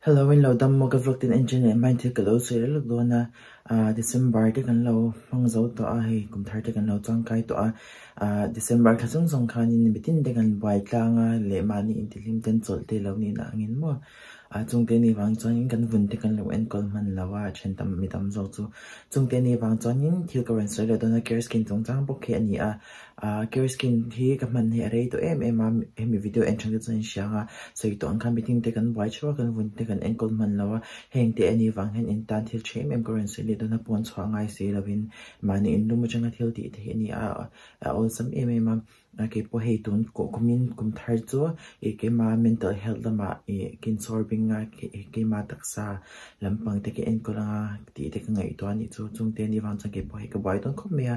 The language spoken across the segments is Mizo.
Hello in lo dam maw ka vlog tin en chen leh hmain thil ka lo sawi rel lawk dawn a ah December te kan lo hmang zo tawh a hei kum thar te kan lo changkai tawh a ah December thla zawng zawng khanin mi tin te kan buai tlang a leh mahni intihlim ten chawlh te lo nih na angin maw ah chungte ni vang chuanin kan vun te kan lo enkawl hman lo a then tam mi tam zawk chu chungte ni vang chuanin thil ka rawn sawi leh dawn a care skin chungchang bawk hi a ni a. Ahh care skin hi ka hman hi a rei tawh em em a, hemi video en tang te chuan in hria ang a, sawi tawh ang khan meeting te kan buai theuh a, kan vun te kan enkawl hman lo a, heng te a nih vang hian in tan thil tha em em ka rawn sawi leh dawn a, pawn chhuah ngai si lovin mahni in lum atanga thil tih theih a ni a, a awlsam em em a, keipawh hei tun kumin kum thar chu ih keima mental health lamah ih kin chhawr bing a, keima taksa lampang te ka enkawl anga tih te ka ngaihtuah a nih chu, chungte a nih vang chuan keipawh hei ka buai dawn khawp mai a.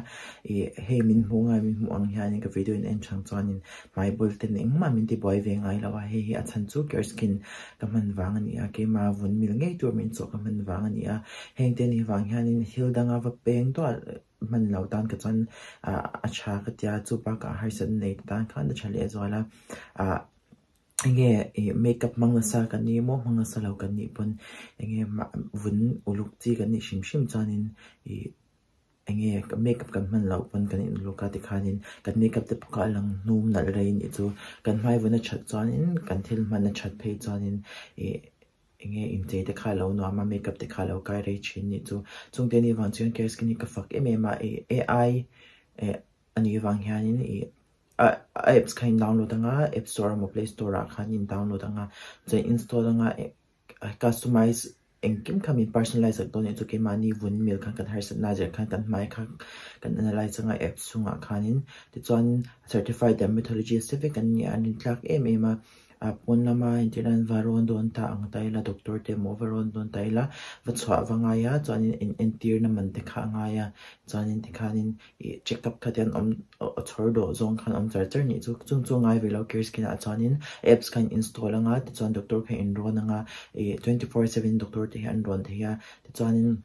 Ih hei min hmuh ngai min hmuh ang hianin ka video in en chang chuanin hmai bul ten engmah min ti buai ve ngai lo a, hei hi a chhan chu care skin ka hman vang a ni a, keimah vun mil ngei tur min chawh ka hman vang a ni a, heng te nih vang hianin thil danga va peng duah hman lo tan ka chuan ah a tha ka tia chu bakah harsatna nei te tan khan a tha leh zual a, ah enge ih makeup hmang nasa kan ni emaw hmang nasa lo kan nih pawn enge mah vun uluk chi kan nih hrim hrim chuanin ih. Enge makeup kan hman loh pawn kan inluk a tikhanin kan makeup te pawh kha a lang hnum nalh rei anih chu kan hmai vun a that chuanin kan thil hman a that phei chuanin ih enge inchei te kha a lo nuam a makeup te kha a lo kai rei thin anih chu chungte anih vang chuan care skin hi ka fak em em a ih ai eh anih vang hianin ih a apps kha in download anga app store emaw play store ah khan in download anga chuan install anga Customize engkim kha min personalize sak dawn anih chu keimahni vun mil khan kan harsatna zir khan kan hmai kha kan analyze anga app chhungah khanin tichuan certified dermatologist te vek an nia an intlak em em a ah pawn lama entir nan va rawn dawn ta ang ta ila doctor te emaw va rawn dawn ta ila va chhuah va ngai a chuanin in entirna man te kha a ngai a chuanin tikhanin Ih check up kha te an awm a chhawr dawh zawng khan awm char char nih chu chung chu ngai ve lo care skin ah chuanin apps kha in install anga tichuan doctor kha in rawn anga ih 24/7 doctor te hi an rawn thei a tichuanin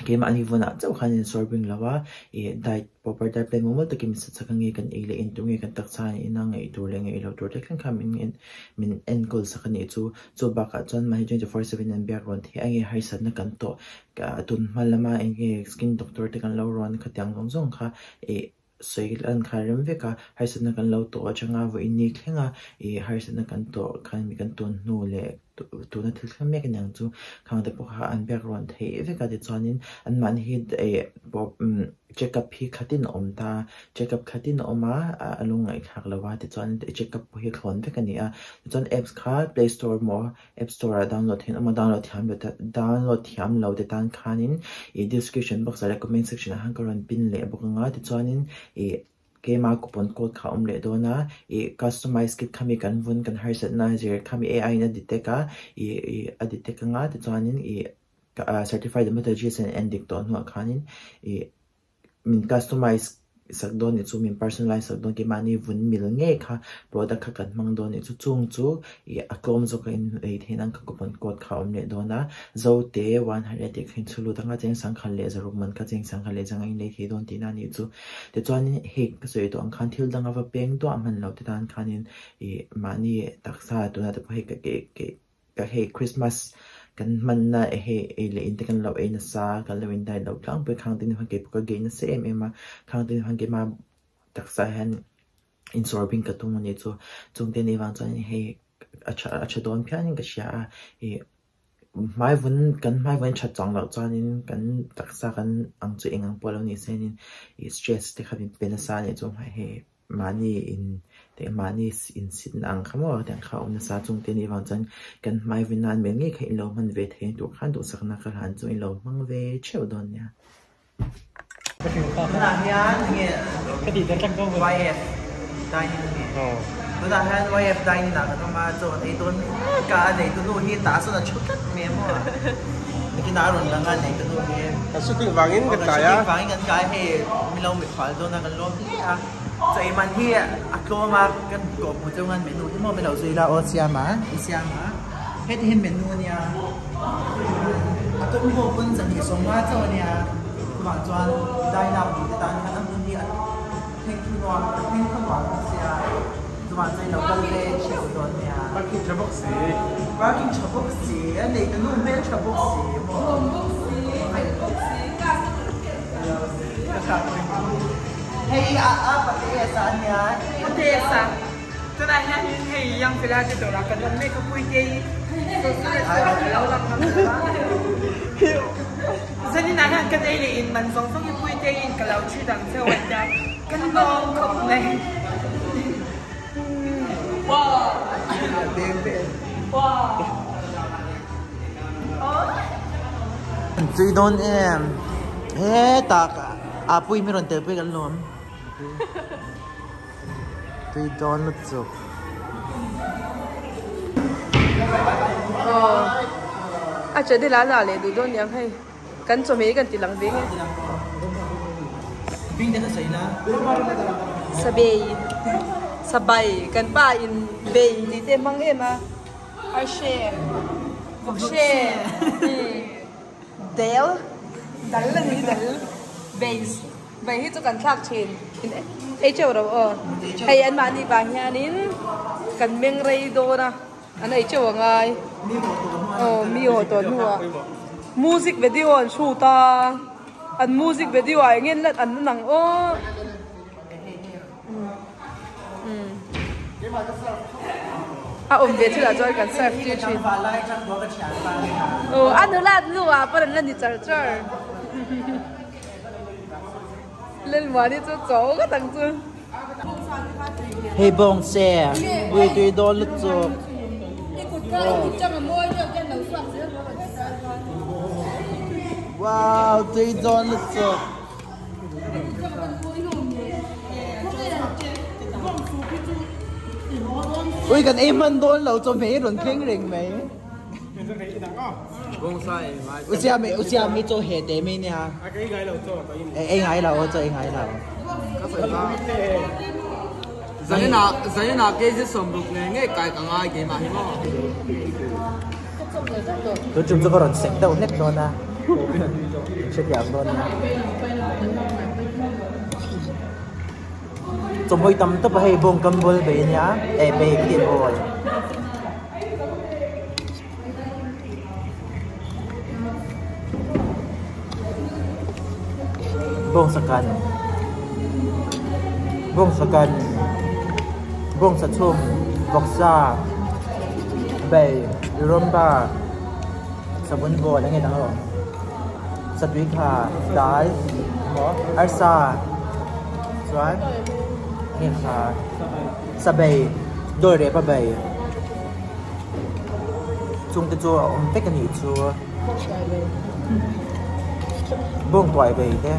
keimahni vunah chauh khan in sawr bing lo a ih diet proper diet plan mumal takin min set sak ange kan ei leh in tur nge kan taksa in a ngaih tur leh ngaih loh tur te thleng khan min min enkawl sak anih chu chu bakah chuan mahni 24/7 an biak rawn thei a enge harsatna kan tawh Ka tun hma lama eng nge skin doctor te kan lo rawn khatiang zawng zawng kha ih sawi lan kha rem vek a, harsatna kan lo tawh atanga vawiin ni thleng a ih harsatna kan tawh khan mi kan tun hnu leh tuna thil thleng mek aniang chu khang te pawh kha an biak rawn theih vek a tichuanin anmahni hi ih check up hi khatin a awm ta check up khatin a awm a a lungngaihthlak lo a tichuan check up pawh hi thlawn vek a ni a tichuan apps kha play store emaw App store ah download theih an awm a, download thiam lo te download thiam lo te tan khanin ih description box ah leh comment section ah khan ka rawn pin leh bawk ang a tichuanin ih keima coupon code kha a awm leh dawn a ih customize kit khami kan vun kan harsatna zir khami ai in a detect a ih ih a detect ang a tichuanin ih certified dermatologist an en dik tawh hnuah khanin ih. Min customize sak dawn nih chu, min personalize sak dawn keimahni vun mil ngei kha product kha kan hmang dawn nih chu, chung chu ih a tlawm zawk a in lei theih nan kha coupon code kha a awm leh dawn a, Zote 100 tih kha in chhu lut anga cheng sangkhat leh zaruk man kha cheng sangkhat leh zanga in lei thei dawn tihna a nih chu. Tichuanin hei ka sawi tawh ang khan thil danga va peng duah hman loh te tan khanin ih mahni taksa tunah te pawh hei ka ke ke Ka hei Christmas kan hmanna hei ei leh in te kan lo ei nasa kan lo in diet lo tlangpui khang te ni khan keipawh ka gain nasa em em a khang te ni khan keimah taksa hian insawr bing ka tum anih chu chung te ni vang chuan hei a tha a tha dawn phian in ka hria a ih hmai vun kan hmai vun that chuang loh chuanin kan taksa kan ang chu eng ang pawh lo ni se in ih stress te kha min pe nasa anih chu hei. Mahni in teh mahni in sit na ang kha maw tiang kha awm nasa chung te nih vang chuan kan hmai vin nan mel ngei kha in lo hman ve thei ang tur khan duhsakna ka hlan chu in lo hmang ve theuh dawn nia. Tunah hian enge YF dining a ni. Tunah hian YF dining ah kan awm a, chaw kan ei dawn mek a, a neitu nu hi tah sawn a thu tlat mai a maw. Nikinah a rawn lang a neitu nu hi. Kan shooting vangin kan kai a. Kan shooting vangin kan kai a hei milo mitfal dawn a kan lawm hle a. Chaw ei man hi a tlawm a, kan kawh hmuh cheu ngan menu hi maw milo zui la aw siam a, i siam a. Heti hi menu a nia, a tum ho pawn zahnih sawmnga chauh a nia, chuvang chuan dine out duh te tan khan a hmun hi a thleng thu nuam a thleng khaw nuam bawk sia. Chuvang chuan i lo kal ve theuh dawn nia. Parking tha bawk si. Parking tha bawk si, a nei ka nu hmel tha bawk si maw. Nuam bawk si, fel bawk si, class ka kal fiah fiah bawk si. Ka hrah pawh in hei a a pate sa a nia. Pate sa. Tunah hian in hei yang fela te dawrah kan awm mek a Puite hi social restaurant a lo lang ngam lo a. Zaninah hian kan ei leh in man zawng zawng hi Puite in ka lo thi dang cheu a tia kan lawm khawp mai. An tui dawn em? Hetah a pui mi rawn tel pui kan lawm. Tui dawn lutuk. Aw a chadi la la leh duh dawn niang hei kan chawhmeh hi kan ti lang ve nge. Sabei sabai kan pa in bei tih te hmang em a arhre vawkhre del dal a ni dal base. Vei hi chu kan thlak thin ei teuh ro aw. Hei an mahni vang hianin kan meng rei dawn a, an ei teuh a ngai. Aw mi haw tawh hnuah music video an shoot a, an music video ah eng nge an la nang aw. A awm ve thil ah chuan kan serve tir thin. Aw a nulat nu ah pawh an la ni char char. Lalmuani chu chaw ngawt ang chu. Hei bawng se ui tui dawn lutuk. Wow tui dawn lutuk. Ui kan ei hman dawn lo chawhmeh hi rawn thleng reng mai. U Siam U Siam hi chaw heh teh mai nia. Ei ngai lo chaw ei ngai lo. Zaninah zaninah kg 60 ngei ngei kai ka ngai keimah hi maw. Tun tum chu ka rawn sek deuh hlek dawn a. Hrethiam dawn nia. Chawhmawih tam tawp a hei bawng kam bawl bei a nia eh bei ka tih bawl. Bawngsa kan bawngsa kan bawngsa chhum vawksa bei rawmba savun bawl enge dang erawh satui kha dal emaw arsa chuan enge kha sabei dawi rep a bei. Chung te chu a awm vek a nih chu bawng tuai ve te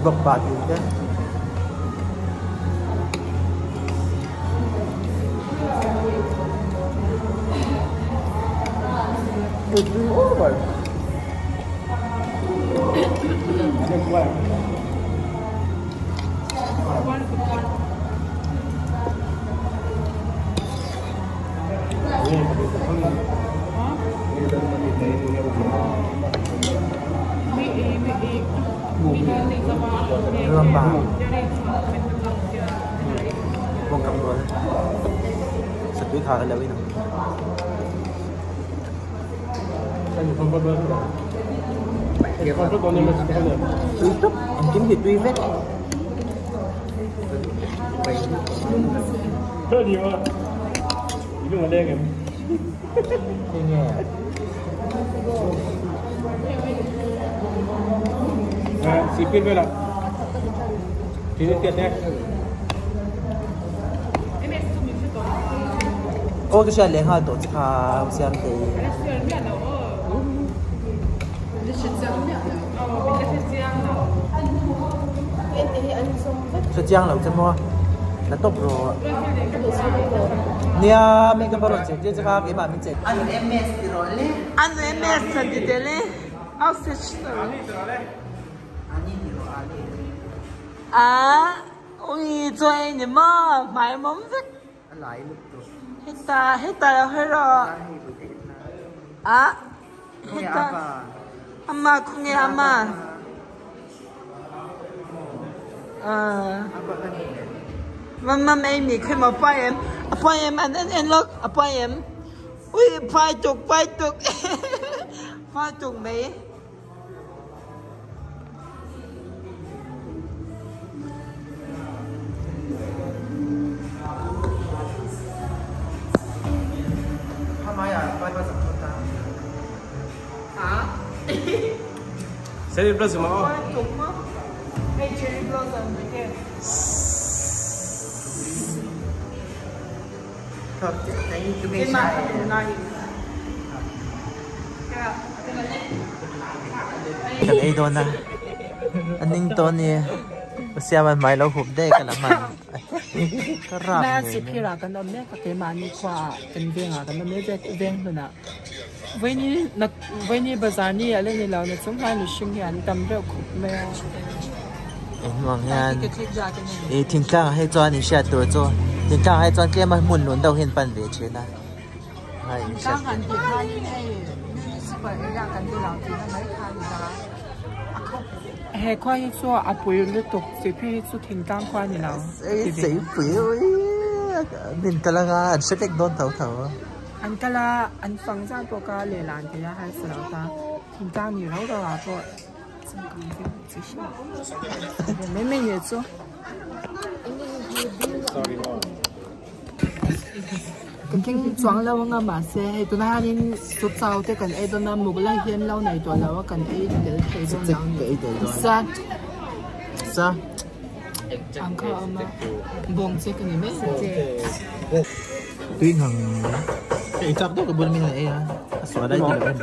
bawk pah tih te. Over. Lamba Bawng kam rual Satui kha ka lo in Tui tawp engkim hi tui vek. Enge Aw ka hriat leh nghal tawh che kha Siamtei. Hre chiang lo che maw la tawp rawh. Nia makeup a rawn chei tir che kha keimah min chei. An MS ti rawh le. An MS an ti tel e. Au se Ani ti rawh ani. A ui chuan ei ni maw hmai mawm vek. A lai lutuk. Heta heta lo her rawh. A heta ama khawnge ama. Mam mam ei mi khi ma pai em a pai em an en en lok a pai em ui pai tuk pai tuk pai tuk mấy Cherry blossom oh. Hey, cherry blossom again. Kan ei dawn a a ning tawn ni siam an hmai lo hup daih ka la hman ka rap ngei mai. Na kan awm mek a keimahni khua ah kan vengah kan awm mek veng hlunah vawiini vawiini bazar ni a la ni lo na chung hian mihring hi an tam reuh khawp mai a. Engvang hian ih thingtlang ah hi chuan in hriat tur chu thingtlang ah hi chuan tlem a hmun lun deuh hi an pan ve thin a hei in hriat Thingtlang han tih khanin hei municipal area kan ti lo tihna mai kha a ni ta he khua hi chu a pui lutuk chi phei hi chu thingtlang khua a ni lo ei sei pui min kal anga an hre vek dawn tho tho an kal a an fang zan pawh kha lehlan an thei a harsa lo ta thingtlang ni rau rau ah pawh Mai mai nge chu. Kan keng chuang lo anga mahse hei tunah hianin chu chau te kan ei dawn a muk lai hian lo nei tawh lo a kan ei tel thei dawn lo a ni. Sa Sa ang kha a awm a bawng che ka ni mai a. Tui ngang ei chak deuh ka bul min ei a a sual ai ti lo em.